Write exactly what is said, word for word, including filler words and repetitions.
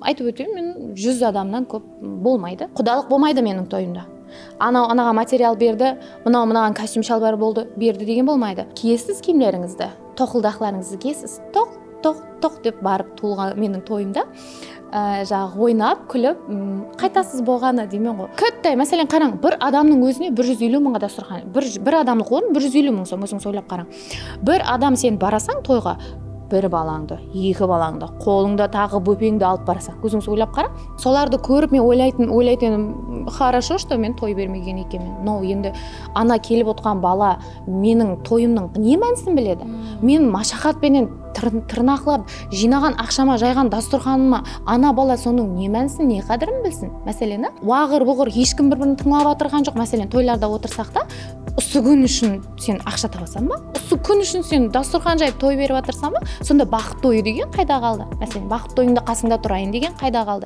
Aytıp óteyin, men júz adamnan kóp bolmaydı. Qudalıq bolmaydı meniń toyımda. Anaw anaǵa material berdi, mınaw mınaǵan kostyum shalbar boldı, berdi degen bolmaydı. Kiyesiz kiyimlerińizdi, toqıldaqlarıńızdı kiyesiz. Toq, toq, toq dep barıp tuwılǵan meniń toyımda. Á, jaǵı oynap, kúlip, m, qaytasız bolǵanı deymen ǵoy. Katta, máselen, qarań, bir adamnıń ózine bir júz eliw mıńǵa dasturxan, bir, bir adamlıq orın bir júz eliw mıń som, ózińiz oylap qarań. Bir adam sen barasań toyǵa, bir balańdı, eki balańdı, qolıńda taǵı bópeńdi alıp barasań. Ózińiz oylap qarań. Solardı kórip men oylaytın, oylaytın, хорошо, что men toy bermegen ekenmen. No, endi ana kelip otırǵan bala meniń toyımnıń ne mánisin biledi? Men mashaqat penen tır-, tırnaqlap jıynaǵan aqshama, jayǵan dasturxanıma ana bala sonıń ne mánisin, ne qádirin bilsin? Máselen, á? Waǵır-buǵır, hesh kim bir-birin tıńlap atırǵan joq. Máselen, toylarda otırsaq ta, usı kún ushın sen aqsha tabasań ba? Usı kún ushın sen dasturxan jayıp toy berip atırsań ba? Sonda baxıt toyı degen qayda qaldı? Máselen, baxıt toyıńda qasıńda turayın degen qayda qaldı?